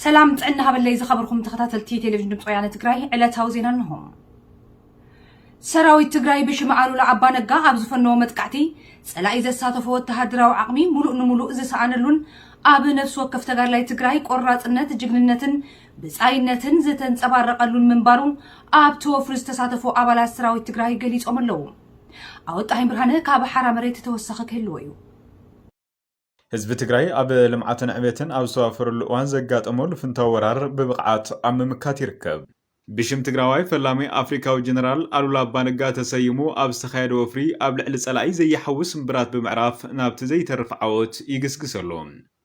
ሰላም ጥዕና ሃበለይ ዝኸበርኩም ተኸታተልቲ ቴሌቪዥን ድምፂ ወያነ ትግራይ፣ ዕለታዊ ዜና እንሆ። ሰራዊት ትግራይ ብሽም ኣሉላ ኣባነጋ ኣብ ዝፈነዎ መጥቃዕቲ ጸላኢ ዘሳተፎ ወተሃደራዊ ዓቕሚ ሙሉእ ንሙሉእ ዝሰኣነሉን ኣብ ነፍሲ ወከፍ ተጋድላይ ትግራይ ቆራጽነት፣ ጅግንነትን ብጻይነትን ዝተንጸባረቐሉን ምንባሩ ኣብቲ ወፍሪ ዝተሳተፉ ኣባላት ሰራዊት ትግራይ ገሊጾም ኣለዉ። ኣወጣሂን ብርሃነ ካብ ሓራ መሬት ተወሳኺ ክህልዎ እዩ። ህዝቢ ትግራይ ኣብ ልምዓትን ዕቤትን ኣብ ዝተዋፈረሉ እዋን ዘጋጠሞ ልፍንታዊ ወራር ብብቕዓት ኣብ ምምካት ይርከብ። ብሽም ትግራዋይ ፈላሚ ኣፍሪካዊ ጀነራል ኣሉላ ኣባነጋ ተሰይሙ ኣብ ዝተኻየደ ወፍሪ ኣብ ልዕሊ ጸላኢ ዘየሓውስ ስምብራት ብምዕራፍ ናብቲ ዘይተርፍ ዓወት ይግስግስ ኣሎ።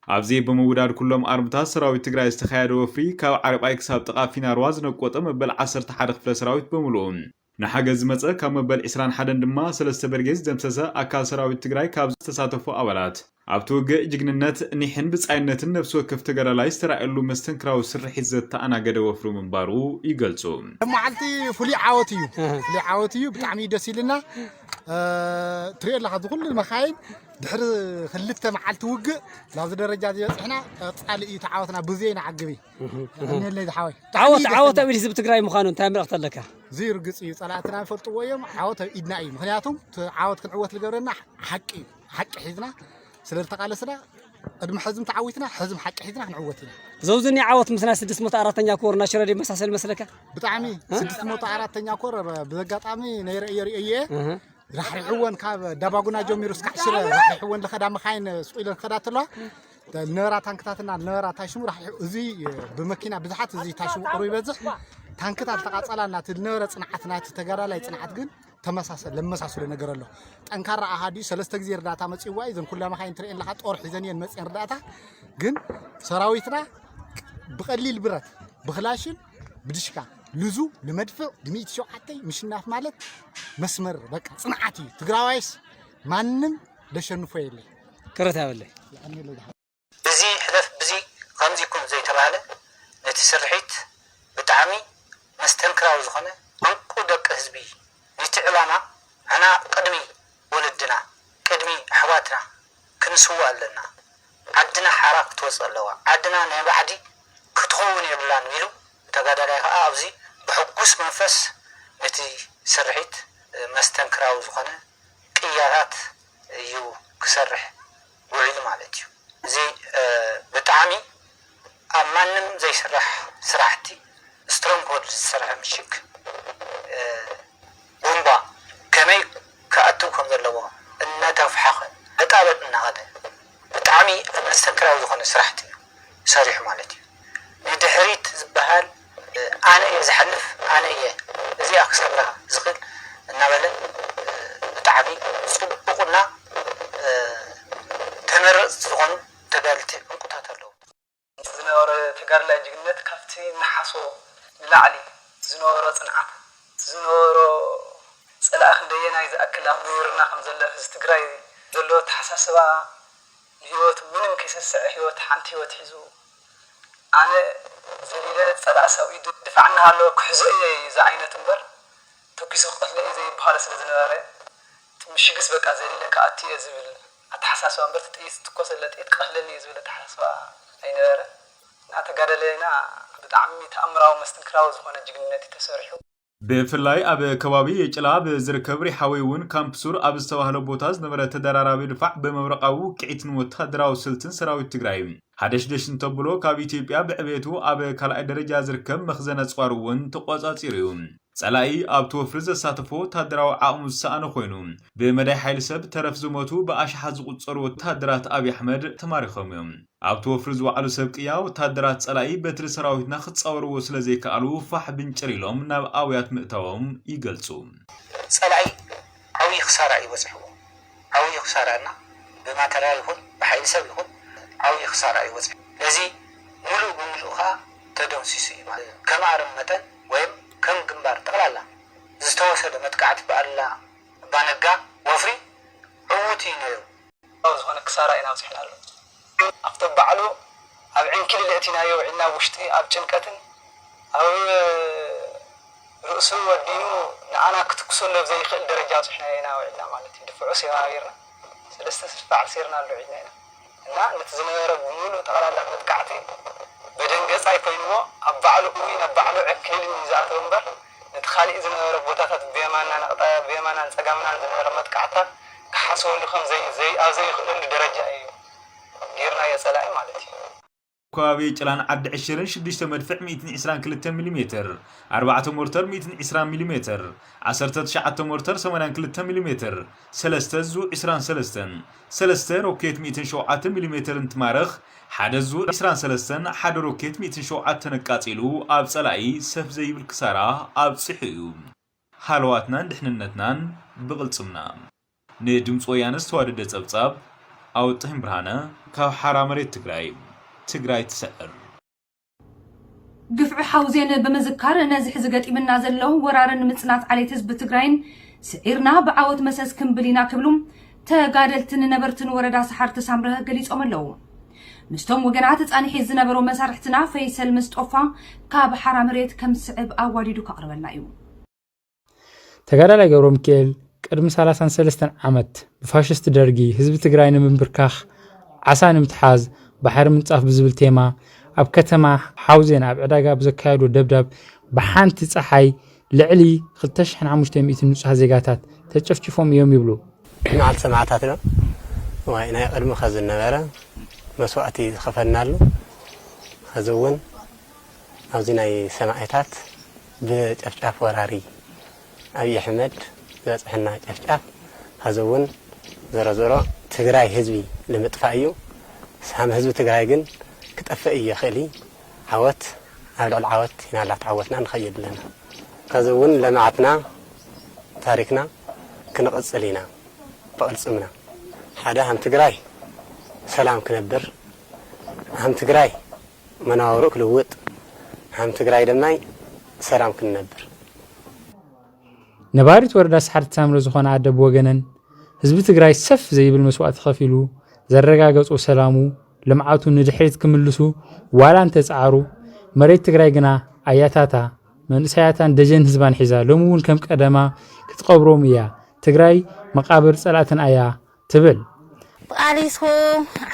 ኣብዚ ብምውዳድ ኩሎም ኣርምታት ሰራዊት ትግራይ ዝተኻየደ ወፍሪ ካብ ዓርጳይ ክሳብ ጥቓ ፊናርዋ ዝነቆጠ መበል ዓሰርተ ሓደ ክፍለ ሰራዊት ብምሉኡ ንሓገዝ ዝመጸ ካብ መበል ዕስራን ሓደን ድማ ሰለስተ በርጌድ ዝደምሰሰ ኣካል ሰራዊት ትግራይ ካብ ዝተሳተፉ ኣባላት ኣብቲ ውግእ ጅግንነት፣ ኒሕን ብጻይነትን ነፍሲ ወከፍ ተጋዳላይ ዝተራእየሉ መስተንክራዊ ስርሒት ዘተኣናገደ ወፍሪ ምንባሩ ይገልጹ። መዓልቲ ፍሉይ ዓወት እዩ። ፍሉይ ዓወት እዩ። ብጣዕሚ እዩ ደስ ኢልና። እ፣ ትሪኦ ኣለኻ፣ እዚ ኩሉ መኻይን ድሕሪ ክልተ መዓልቲ ውግእ ናብዚ ደረጃ እዚ በፂሕና። ቀፃሊ እዩ ተዓወትና። ብዙይ ንዓግቢ። ቀንየለይ ዝሓወይ። ዓወት፣ ብጣዕሚ ደስ ዓወት ይብል። ኣብ ኢድ ህዝቢ ትግራይ ምዃኑ እንታይ መልእኽቲ ኣለካ? እዚ ርግፅ እዩ። ፀላእትና ይፈልጥዎ እዮም። ዓወት ኣብ ኢድና እዩ። ምክንያቱም እቲ ዓወት ክንዕወት ዝገብረና ሓቂ እዩ። ሓቂ ሒዝና ስለ ዝተቃለስና፣ ቅድሚ ሕዝም ተዓዊትና፣ ሕዝም ሓቂ ሒዝና ክንዕወት ኢና። ዘውዝኒ ዓወት ምስ ናይ ስድስት መቶ ኣራተኛ ኮር ናይ ሽረ ዶ ይመሳሰል መስለካ? ብጣዕሚ እ? ስድስት መቶ ኣራተኛ ኮር ብ-፣ ብዘጋጣሚ ነይረ እየ፣ ርእየ እየ። እህ። ራሕሪሕወን ካብ ዳባጉና ጀሚሩ እስካዕ ሽረ ራሕሪሕወን ዝኸዳ መኻይን ስቕ ኢለን ክኸዳ ተለዋ፣ ዝነበራ ታንክታትና ዝነበራ ታሽሙ ራሕሪሑ፣ እዚ ብመኪና ብዙሓት፣ እዚ ታሽሙ ቁሩብ ይበዝሕ። ታንክታት ዝተቓጸላ ናቲ ዝነበረ ጽንዓት ናቲ ተጋዳላይ ጽንዓት ግን ተመሳሰል፣ ለመሳስሎ ነገር ኣሎ። ጠንካራ ኣሃዱ ሰለስተ ግዜ እርዳታ መጺእዋ እዩ። እዘን ኩላ መኻይን ትርእየን ኣለኻ፣ ጦር ሒዘን እየን መጺአን እርዳታ። ግን ሰራዊትና ብቐሊል ብረት፣ ብክላሽን፣ ብድሽካ፣ ልዙ፣ ልመድፍዕ፣ ብሚእቲ ሸውዓተ ምሽናፍ ማለት መስመር፣ በቃ፣ ጽንዓት እዩ። ትግራዋይስ ማንም ለሸንፎ የለ። ክረት ያበለይ። የቐንየለይ። እዚ ሕለፍ፣ ብዚ ከምዚ ይኩን ዘይተባህለ፣ ነቲ ስርሒት ብጣዕሚ መስተንክራዊ ዝኾነ ዕንቁ ደቂ ህዝቢ፣ ነቲ ዕላማ ንሕና ቅድሚ ወለድና፣ ቅድሚ ኣሕዋትና ክንስዋእ ኣለና። ዓድና ሓራ ክትወጽእ ኣለዋ። ዓድና ናይ ባዕዲ ክትኸውን የብላን ኢሉ፣ ተጋዳላይ ከኣ ኣብዚ ብሕጉስ መንፈስ ነቲ ስርሒት መስተንክራዊ ዝኾነ ቅያታት እዩ ክሰርሕ ውዒሉ ማለት እዩ። እዚ፣ እ፣ ብጣዕሚ ኣብ ማንም ዘይስራሕ ስራሕቲ፣ ስትሮንግሆልድ ዝሰርሐ ምሽግ፣ እ፣ ቡምባ ከመይ ክኣትው ከም ዘለዎ እናተፍሓኸ፣ ዕጣ በጥ እናኸደ፣ ብጣዕሚ መስተንክራዊ ዝኾነ ስራሕቲ እዩ ሰሪሑ ማለት እዩ። ንድሕሪት ዝበሃል፣ እ፣ ኣነ እየ ዝሓልፍ፣ ኣነ እየ እዚኣ ክሰብራ ዝኽእል እናበለ፣ እ፣ ብጣዕሚ ጽቡቕና፣ እ፣ ተመረጽቲ ዝኾኑ ተጋደልቲ ዕንቁታት ኣለዉ። ዝነበረ ተጋድላይ ጅግንነት ካብቲ ንሓስቦ ንላዕሊ ዝነበሮ ጽንዓት፣ ዝነበሮ ጸላኢ ክንደየናይ ዝኣክል ኣብ ምውርና ከም ዘሎ ህዝቢ ትግራይ ዘሎ ኣተሓሳስባ፣ ንህይወቱ ምንም ከይሰስዐ ህይወት፣ ሓንቲ ህይወት ሒዙ፣ ኣነ ዘሊለ ጸላኢ ሰብኣይ ድፋዕ እናሃለወ ክሕዞ እየ ዝዓይነቱ እምበር፣ ተኲሱ ክቐትሎ እየ ዘይበሃሎ ስለ ዝነበረ፣ እቲ ምሽግስ በቃ ዘሊለ ክኣቱ እየ ዝብል ኣተሓሳስባ እምበር፣ እቲ ጥይት ዝትኮሰለ ጥይት ክቐትለኒ እዩ ዝብል ኣተሓሳስባ ኣይነበረን። እና ተጋደለይና ብጣዕሚ ተኣምራዊ መስተንክራዊ ዝኾነ ጅግንነት እዩ ተሰሪሑ። ብፍላይ ኣብ ከባቢ የጭላ ኣብ ዝርከብ ሪሓወይ እውን ካምፕ ሱር ኣብ ዝተባህለ ቦታ ዝነበረ ተደራራቢ ድፋዕ ብመብረቓዊ ውቅዒትን ወታደራዊ ስልትን ሰራዊት ትግራይ ሃደሽደሽ እንተብሎ ካብ ኢትዮጵያ ብዕቤቱ ኣብ ካልኣይ ደረጃ ዝርከብ መኽዘን ኣፅዋር እውን ተቆፃፂሩ እዩ። ጸላኢ ኣብቲ ወፍሪ ዘሳተፎ ወታደራዊ ዓቕሙ ዝሰኣነ ኮይኑ፣ ብመዳይ ሓይሊ ሰብ ተረፍ ዝሞቱ ብኣሽሓት ዝቑጸሩ ወታደራት ኣብይ ኣሕመድ ተማሪኾም እዮም። ኣብቲ ወፍሪ ዝወዓሉ ሰብ ቅያ ወታደራት ጸላኢ በትሪ ሰራዊትና ክጻወርዎ ስለ ዘይከኣሉ ፋሕ ብንጭር ኢሎም ናብ ኣውያት ምእታዎም ይገልጹ። ጸላኢ ዓብዪ ክሳራ እዩ በጺሕዎ። ዓብዪ ክሳራ እና ብማተርያል ይኹን ብሓይሊ ሰብ ይኹን ዓብዪ ክሳራ እዩ በጺሑ። ነዚ ሙሉእ ብምሉእ ኸኣ ተደምሲሱ እዩ ማለት እዩ። ከም ኣረም መጠን ወይም ከም ግንባር ጠቕላላ ዝተወሰደ መጥቃዕቲ ብኣሉላ ኣባነጋ ወፍሪ ዕዉት እዩ ነይሩ። ዝኾነ ክሳራ ኢና ኣብፂሕናሉ። ኣብቶም ባዕሉ ኣብ ዕንኪሊል የእቲናዮ ውዒልና፣ ኣብ ውሽጢ ኣብ ጭንቀትን ኣብ ርእሱ ወዲኑ ንኣና ክትኩሰሉ ኣብ ዘይኽእል ደረጃ ኣብፂሕናዮ ኢና ውዒልና ማለት እዩ። ድፍዑ ሴፍ ኣቢርና ሰለስተ ስርፋ ዓሲርናሉ ውዒልና ኢና እና ነቲ ዝነበረ ብምሉእ ጠቕላላ መጥቃዕቲ መደንገጻይ ኮይንዎ ኣብ ባዕሉ እዊን ኣብ ባዕሉ ዕክልን እዩ ዝኣተው እምበር ነቲ ካሊእ ዝነበረ ቦታታት ብየማና ነቕጣ ብየማናን ጸጋምናን ዝነበረ መጥቃዕታ ክሓስበሉ ከም ዘይ ዘይ ኣብ ዘይኽእለሉ ደረጃ እዩ ጌርናዮ ጸላኢ ማለት እዩ። ከባቢ ጭላን ዓዲ ዕሽርን ሽዱሽተ መድፍዕ ሚእትን ዕስራን ክልተ ሚሊ ሜትር፣ ኣርባዕተ ሞርተር ሚእትን ዕስራን ሚሊ ሜትር፣ ዓሰርተ ትሽዓተ ሞርተር ሰማንያን ክልተ ሚሊ ሜትር፣ ሰለስተ ዙ ዕስራን ሰለስተን፣ ሰለስተ ሮኬት ሚእትን ሸውዓተ ሚሊ ሜትር እንትማረኽ፣ ሓደ ዙ ዕስራን ሰለስተን፣ ሓደ ሮኬት ሚእትን ሸውዓተን ኣቃጺሉ ኣብ ጸላኢ ሰፍ ዘይብል ክሳራ ኣብጺሑ እዩ። ሃለዋትናን ድሕንነትናን ብቕልጽምና። ንድምፂ ወያነ ዝተዋደደ ጸብጻብ ኣውጥህን ብርሃነ ካብ ሓራ መሬት ትግራይ። ትግራይ ትስዕር። ግፍዒ ሓውዜን ብምዝካር ነዚ ሕዚ ገጢምና ዘሎ ወራርን ምጽናት ዓሌት ህዝቢ ትግራይን ስዒርና ብዓወት መሰስ ክንብል ኢና ክብሉ ተጋደልትን ነበርትን ወረዳ ሰሓርቲ ሳምረ ገሊጾም ኣለዉ። ምስቶም ወገናት ጻንሒት ዝነበሩ መሳርሕትና ፈይሰል ምስጦፋ ካብ ሓራ መሬት ከም ዝስዕብ ኣዋዲዱ ከቕርበልና እዩ። ተጋዳላይ ገብረሚካኤል ቅድሚ ሰላሳን ሰለስተን ዓመት ብፋሽስት ደርጊ ህዝቢ ትግራይ ንምንብርካኽ ዓሳ ንምትሓዝ ባሕሪ ምንጻፍ ብዝብል ቴማ ኣብ ከተማ ሓውዜን ኣብ ዕዳጋ ብዘካየዶ ደብዳብ ብሓንቲ ጸሓይ ልዕሊ ክልተ ሽሕን ሓሙሽተ ሚእትን ንጹሃት ዜጋታት ተጨፍጭፎም እዮም ይብሉ። መዓልቲ ሰማዕታት ዶ ዋይ ናይ ቅድሚ ከዚ ነበረ መስዋእቲ ዝኸፈልናሉ ኸዚ እውን ኣብዚ ናይ ሰማዒታት ብጨፍጫፍ ወራሪ ኣብይ ኣሕመድ ዝበፅሐና ጨፍጫፍ ኸዚ እውን ዘረዘሮ ትግራይ ህዝቢ ንምጥፋእ እዩ። ሳም ህዝቢ ትግራይ ግን ክጠፍእ እዩ የኽእል እዩ። ዓወት ኣብ ልዕሊ ዓወት ኢና ላተዓወትና ንኸይድ ኣለና። ኸዚ እውን ለምዓትና ታሪክና ክንቕፅል ኢና ብቕልፅምና ሓደ ሃም ትግራይ ሰላም ክነብር ሃም ትግራይ መናውርኡ ክልውጥ፣ ሃም ትግራይ ደማይ ሰላም ክንነብር። ነባሪት ወረዳ ሰሓርቲ ሳምረ ዝኾነ ኣደ ብወገነን፣ ህዝቢ ትግራይ ሰፍ ዘይብል መስዋእቲ ከፊሉ ዘረጋገጾ ሰላሙ፣ ልምዓቱ ንድሕሪት ክምልሱ ዋላ እንተጸዓሩ፣ መሬት ትግራይ ግና ኣያታታ፣ መንእሰያታን ደጀን ህዝባን ሒዛ ሎሚ እውን ከም ቀደማ ክትቐብሮም እያ። ትግራይ መቓብር ጸላእትና እያ። ትብል። ተቓሊስኹ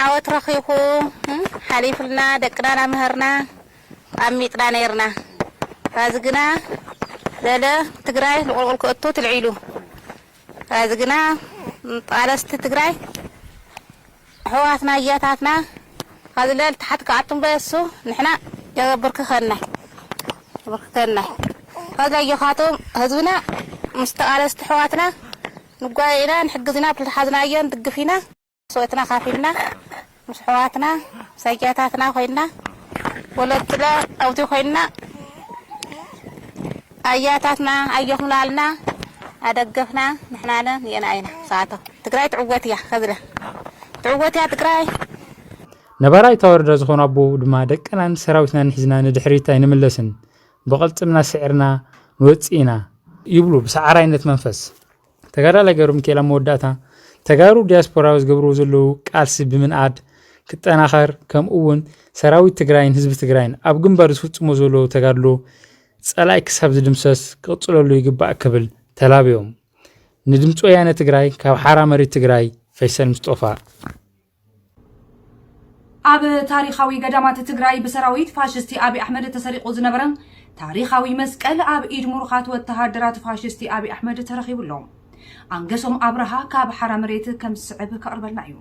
ዓወት ረኺኹ ሓሊፉልና ደቅና ናምሀርና ኣሚጥና ነይርና። ራዚ ግና ለለ ትግራይ ንቁልቁል ክእቱ ትልዒሉ። ራዚ ግና ተቓለስቲ ትግራይ ኣሕዋትና ኣያታትና ኻዚ ለል ተሓት ክኣቱም በሱ ንሕና የብርክኸና የብርክከና። ኻዚ ኣዮኻቶም ህዝብና ምስ ተቓለስቲ ኣሕዋትና ንጓየ ኢና ንሕግዝ ኢና ብልሓዝናዮ ንድግፍ ኢና። መስዋእትና ካፊልና ምስ ኣሕዋትና ምስ ኣያታትና ኮይንና ወለድለ ኣብቲ ኮይንና ኣያታትና ኣዮኹም ላልና ኣደገፍና ንሕናለ ንየና ኢና ሰዓቶ ትግራይ ትዕወት እያ ከዝለ ትዕወት እያ ትግራይ። ነባራይ እታ ወረዳ ዝኾኑ ኣቦ ድማ ደቅናን ሰራዊትናን ሒዝና ንድሕሪት ኣይንምለስን፣ ብቐልጽምና ስዒርና ንወጽእ ኢና ይብሉ ብሰዓራይነት መንፈስ። ተጋዳላይ ገብረሚካኤል ኣብ መወዳእታ፣ ተጋሩ ዲያስፖራ ዝገብርዎ ዘለዉ ቃልሲ ብምንኣድ ክጠናኸር፣ ከምኡ እውን ሰራዊት ትግራይን ህዝቢ ትግራይን ኣብ ግንባር ዝፍጽሞ ዘለዉ ተጋድሎ ጸላኢ ክሳብ ዝድምሰስ ክቕጽለሉ ይግባእ ክብል ተላብዮም። ንድምፂ ወያነ ትግራይ ካብ ሓራ መሬት ትግራይ ፈይሰል ምስጦፋ። ኣብ ታሪኻዊ ገዳማት ትግራይ ብሰራዊት ፋሽስቲ ኣብይ ኣሕመድ ተሰሪቑ ዝነበረ ታሪኻዊ መስቀል ኣብ ኢድ ምሩኻት ወተሃደራት ፋሽስቲ ኣብይ ኣሕመድ ተረኺቡ ኣሎ። ኣንገሶም ኣብርሃ ካብ ሓራ መሬት ከም ዝስዕብ ከቕርበልና እዩ።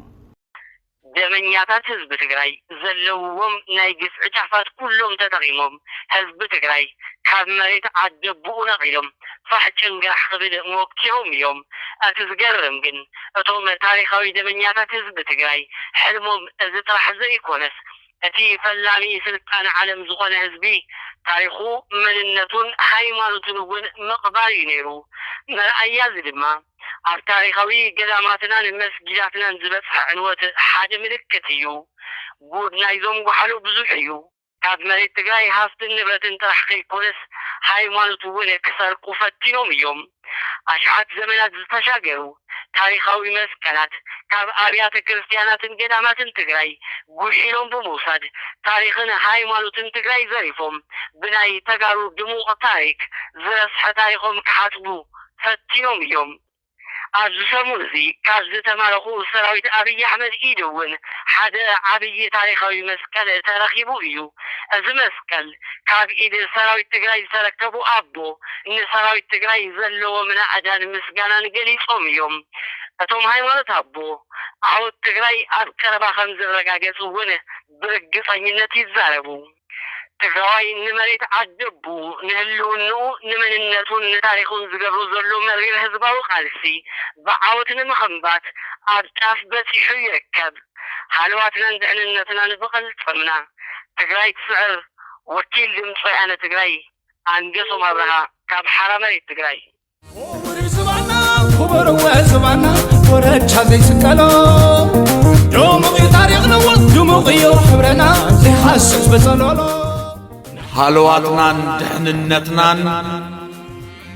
ደመኛታት ህዝቢ ትግራይ ዘለውዎም ናይ ግፍዒ ጫፋት ኩሎም ተጠቒሞም ህዝቢ ትግራይ ካብ መሬት ዓደቦኡ ነቒሎም ፋሕ ጭንጋሕ ክብል ሞኪሮም እዮም። እቲ ዝገርም ግን እቶም ታሪኻዊ ደመኛታት ህዝቢ ትግራይ ሕልሞም እዚ ጥራሕ ዘይኮነስ እቲ ፈላሚ ስልጣነ ዓለም ዝኾነ ህዝቢ ታሪኹ መንነቱን ሃይማኖቱን እውን ምቕባር እዩ ነይሩ። መርኣያ እዚ ድማ ኣብ ታሪኻዊ ገዳማትናን መስጊዳትናን ዝበፅሐ ዕንወት ሓደ ምልክት እዩ። ጉድ ናይዞም ጓሓሉ ብዙሕ እዩ። ካብ መሬት ትግራይ ሃፍትን ንብረትን ጥራሕ ከይኮነስ ሃይማኖት እውን ክሰርቁ ፈቲኖም እዮም። ኣሽሓት ዘመናት ዝተሻገሩ ታሪኻዊ መስቀላት ካብ ኣብያተ ክርስትያናትን ገዳማትን ትግራይ ጉሒሎም ብምውሳድ ታሪኽን ሃይማኖትን ትግራይ ዘሪፎም ብናይ ተጋሩ ድሙቕ ታሪክ ዝረስሐ ታሪኾም ክሓፅቡ ፈቲኖም እዮም። ኣብዚ ሰሙን እዚ ካብ ዝተማረኹ ሰራዊት ኣብይ ኣሕመድ ኢድ እውን ሓደ ዓብዪ ታሪኻዊ መስቀል ተረኺቡ እዩ። እዚ መስቀል ካብ ኢድ ሰራዊት ትግራይ ዝተረከቡ ኣቦ ንሰራዊት ትግራይ ዘለዎም ናእዳን ምስጋናን ገሊጾም እዮም። እቶም ሃይማኖት ኣቦ ዓወት ትግራይ ኣብ ቀረባ ከም ዝረጋገጽ እውን ብርግጸኝነት ይዛረቡ። ትግራዋይ ንመሬት ዓደቡ፣ ንህልውንኡ፣ ንመንነቱን ንታሪኹን ዝገብሮ ዘሎ መሪር ህዝባዊ ቃልሲ ብዓወት ንምኽንባት ኣብ ጫፍ በፂሑ ይርከብ። ሃለዋትናን ድሕንነትናን ብቕልፅምና። ትግራይ ትስዕር። ወኪል ድምፂ ወያነ ትግራይ ኣንገሶም ኣብርሃ ካብ ሓራ መሬት ትግራይ። ክቡር ዝባና ክቡር ዝባና ኮረቻ ዘይስቀሎ ድሙቕ እዩ ታሪኽና ድሙቕ እዩ ሕብረና ዘይሓስስ ብጸሎሎ። ሃለዋትናን ድሕንነትናን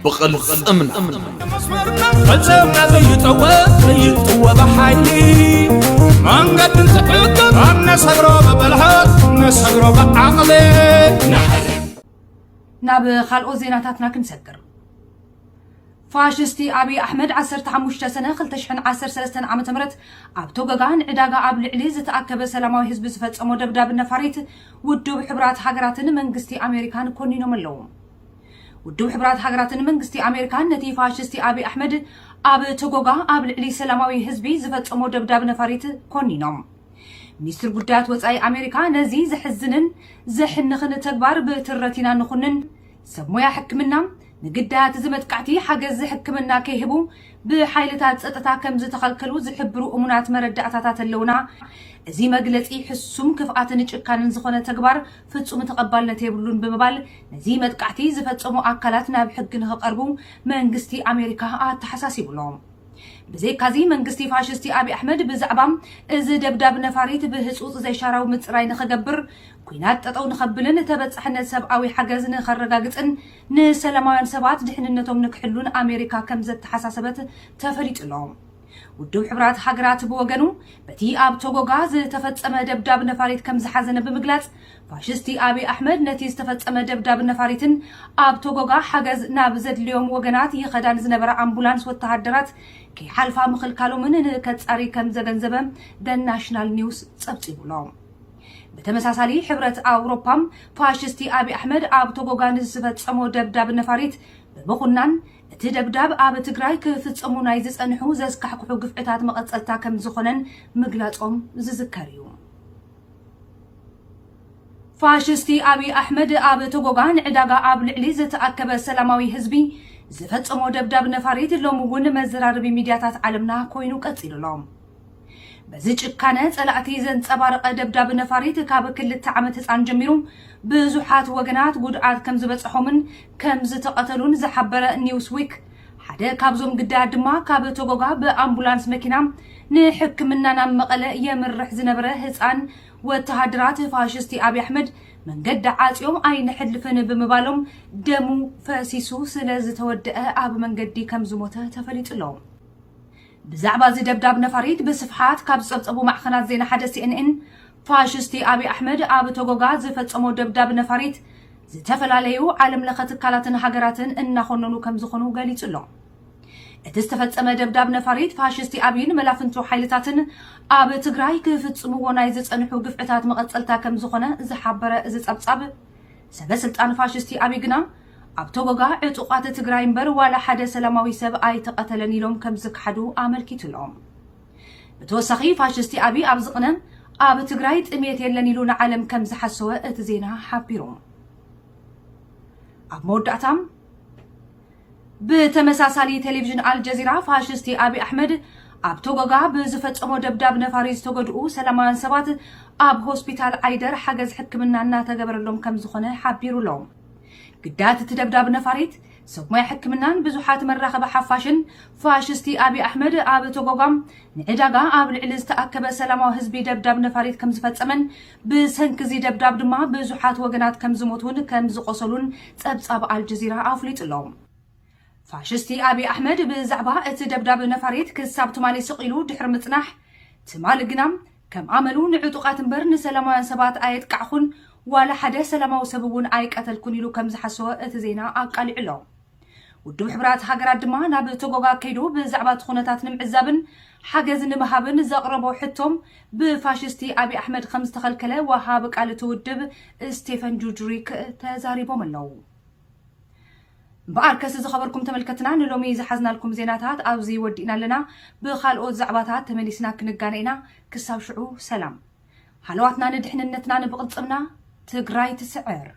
ብቕልጽምና። መስመርና ቅልጽምና ዘይጠወ ዘይጥወ ብሓይሊ መንገድን ትዕግር ኣነሰግሮ ብብልሓት ነሰግሮ ብዓቕሊ። ናብ ካልኦት ዜናታትና ክንሰግር። ፋሽስቲ ኣብይ ኣሕመድ ዓሰርተ ሓሙሽተ ሰነ ክልተ ሽሕን ዓሰርተ ሰለስተን ዓመተ ምህረት ኣብ ቶጎጋ ንዕዳጋ ኣብ ልዕሊ ዝተኣከበ ሰላማዊ ህዝቢ ዝፈጸሞ ደብዳብ ነፋሪት ውድብ ሕቡራት ሃገራትን መንግስቲ ኣሜሪካን ኮኒኖም ኣለዉ። ውድብ ሕቡራት ሃገራትን መንግስቲ ኣሜሪካን ነቲ ፋሽስቲ ኣብይ ኣሕመድ ኣብ ቶጎጋ ኣብ ልዕሊ ሰላማዊ ህዝቢ ዝፈጸሞ ደብዳብ ነፋሪት ኮኒኖም። ሚኒስትር ጉዳያት ወጻኢ ኣሜሪካ ነዚ ዘሕዝንን ዘሕንኽን ተግባር ብትረት ኢና ንኹንን። ሰብ ሞያ ሕክምና ንግዳያት እዚ መጥቃዕቲ ሓገዝ ሕክምና ከይህቡ ብሓይልታት ጸጥታ ከም ዝተኸልከሉ ዝሕብሩ እሙናት መረዳእታታት ኣለውና። እዚ መግለጺ ሕሱም ክፍኣትን ጭካንን ዝኾነ ተግባር ፍጹም ተቐባልነት የብሉን ብምባል ነዚ መጥቃዕቲ ዝፈጸሙ ኣካላት ናብ ሕጊ ንኽቐርቡ መንግስቲ ኣሜሪካ ኣተሓሳሲቡ ኣሎ። ብዘይካዚ መንግስቲ ፋሽስቲ ኣብይ ኣሕመድ ብዛዕባ እዚ ደብዳብ ነፋሪት ብህጹጽ ዘይሻራዊ ምጽራይ ንኽገብር፣ ኲናት ጠጠው ንኸብልን ተበጻሕነት ሰብኣዊ ሓገዝ ንኸረጋግጽን ንሰላማውያን ሰባት ድሕንነቶም ንክሕሉን ኣሜሪካ ከም ዘተሓሳሰበት ተፈሊጡ ኣሎ። ውድብ ሕቡራት ሃገራት ብወገኑ በቲ ኣብ ቶጎጋ ዝተፈጸመ ደብዳብ ነፋሪት ከም ዝሓዘነ ብምግላጽ ፋሽስቲ ኣብይ ኣሕመድ ነቲ ዝተፈጸመ ደብዳብ ነፋሪትን ኣብ ቶጎጋ ሓገዝ ናብ ዘድልዮም ወገናት ይኸዳን ዝነበራ ኣምቡላንስ ወተሃደራት ከይሓልፋ ምኽልካሎምን ንከጻሪ ከም ዘገንዘበ The National News ጸብጺቡ ኣሎ። ብተመሳሳሊ ሕብረት ኣውሮፓ ፋሽስቲ ኣብይ ኣሕመድ ኣብ ቶጎጋ ንዝፈጸሞ ደብዳብ ነፋሪት ብምኹናን እቲ ደብዳብ ኣብ ትግራይ ክፍጸሙ ናይ ዝጸንሑ ዘስካሕክሑ ግፍዕታት መቐጸልታ ከም ዝኾነን ምግላጾም ዝዝከር እዩ። ፋሽስቲ ኣብይ ኣሕመድ ኣብ ቶጎጋ ንዕዳጋ ኣብ ልዕሊ ዝተኣከበ ሰላማዊ ህዝቢ ዝፈጸሞ ደብዳብ ነፋሪት ሎሚ እውን መዘራረቢ ሚድያታት ዓለምና ኮይኑ ቀጺሉ ኣሎ። በዚ ጭካነ ጸላእቲ ዘንጸባረቐ ደብዳብ ነፋሪት ካብ ክልተ ዓመት ህጻን ጀሚሩ ብዙሓት ወገናት ጉድኣት ከም ዝበጽሖምን ከም ዝተቐተሉን ዝሓበረ ኒውስ ዊክ ሓደ ካብዞም ግዳያት ድማ ካብ ቶጎጋ ብኣምቡላንስ መኪና ንሕክምና ናብ መቐለ የምርሕ ዝነበረ ህጻን ወተሃደራት ፋሽስቲ ኣብይ ኣሕመድ መንገዲ ዓጽዮም ኣይንሕልፍን ብምባሎም ደሙ ፈሲሱ ስለ ዝተወደአ ኣብ መንገዲ ከም ዝሞተ ተፈሊጡ ኣሎ። ብዛዕባ እዚ ደብዳብ ነፋሪት ብስፍሓት ካብ ዝጸብጸቡ ማዕኸናት ዜና ሓደ ሲኤንኤን ፋሽስቲ ኣብይ ኣሕመድ ኣብ ቶጎጋ ዝፈጸሞ ደብዳብ ነፋሪት ዝተፈላለዩ ዓለም ለኸ ትካላትን ሃገራትን እናኾነኑ ከም ዝኾኑ ገሊጹ ኣሎ። እቲ ዝተፈጸመ ደብዳብ ነፋሪት ፋሽስቲ ኣብይን መላፍንቱ ሓይልታትን ኣብ ትግራይ ክፍጽምዎ ናይ ዝጸንሑ ግፍዕታት መቐጸልታ ከም ዝኾነ ዝሓበረ እዚ ጸብጻብ ሰበ ስልጣን ፋሽስቲ ኣብይ ግና ኣብ ቶጎጋ ዕጡቓት ትግራይ እምበር ዋላ ሓደ ሰላማዊ ሰብ ኣይተቐተለን ኢሎም ከም ዝክሓዱ ኣመልኪቱ ኣሎ። ብተወሳኺ ፋሽስቲ ኣብይ ኣብዚ ቅነ ኣብ ትግራይ ጥሜት የለን ኢሉ ንዓለም ከም ዝሓሰወ እቲ ዜና ሓቢሩ። ኣብ መወዳእታ ብተመሳሳሊ ቴሌቪዥን ኣልጀዚራ ፋሽስቲ ኣብይ ኣሕመድ ኣብ ቶጎጋ ብዝፈጸሞ ደብዳብ ነፋሪ ዝተጎድኡ ሰላማውያን ሰባት ኣብ ሆስፒታል ዓይደር ሓገዝ ሕክምና እናተገበረሎም ከም ዝኾነ ሓቢሩ ኣሎ። ግዳያት እቲ ደብዳብ ነፋሪት ሰብ ሞያ ሕክምናን ብዙሓት መራኸቢ ሓፋሽን ፋሽስቲ ኣብይ ኣሕመድ ኣብ ቶጎጋ ንዕዳጋ ኣብ ልዕሊ ዝተኣከበ ሰላማዊ ህዝቢ ደብዳብ ነፋሪት ከም ዝፈጸመን ብሰንኪ እዚ ደብዳብ ድማ ብዙሓት ወገናት ከም ዝሞቱን ከም ዝቆሰሉን ጸብጻብ ኣልጀዚራ ኣፍሊጡ ኣሎ። ፋሽስቲ ኣብይ ኣሕመድ ብዛዕባ እቲ ደብዳብ ነፋሪት ክሳብ ትማሊ ስቕ ኢሉ ድሕሪ ምጽናሕ ትማሊ ግና ከም ኣመሉ ንዕጡቓት እምበር ንሰላማውያን ሰባት ኣየጥቃዕኹን ዋላ ሓደ ሰላማዊ ሰብ እውን ኣይቀተልኩን ኢሉ ከም ዝሓሰወ እቲ ዜና ኣቃሊዑ ኣሎ። ውድብ ሕቡራት ሃገራት ድማ ናብ ቶጎጋ ከይዱ ብዛዕባ እቲ ኩነታት ንምዕዛብን ሓገዝ ንምሃብን ዘቕረቦ ሕቶም ብፋሽስቲ ኣብይ ኣሕመድ ከም ዝተኸልከለ ወሃቢ ቃል እቲ ውድብ ስቴፈን ዱጁሪክ ተዛሪቦም ኣለዉ። ብኣርከስ ዝኸበርኩም ተመልከትና ንሎሚ ዝሓዝናልኩም ዜናታት ኣብዚ ወዲእና ኣለና። ብኻልኦት ዛዕባታት ተመሊስና ክንጋነ ኢና። ክሳብ ሽዑ ሰላም። ሃለዋትና ንድሕንነትና ንብቕልጽምና። ትግራይ ትስዕር።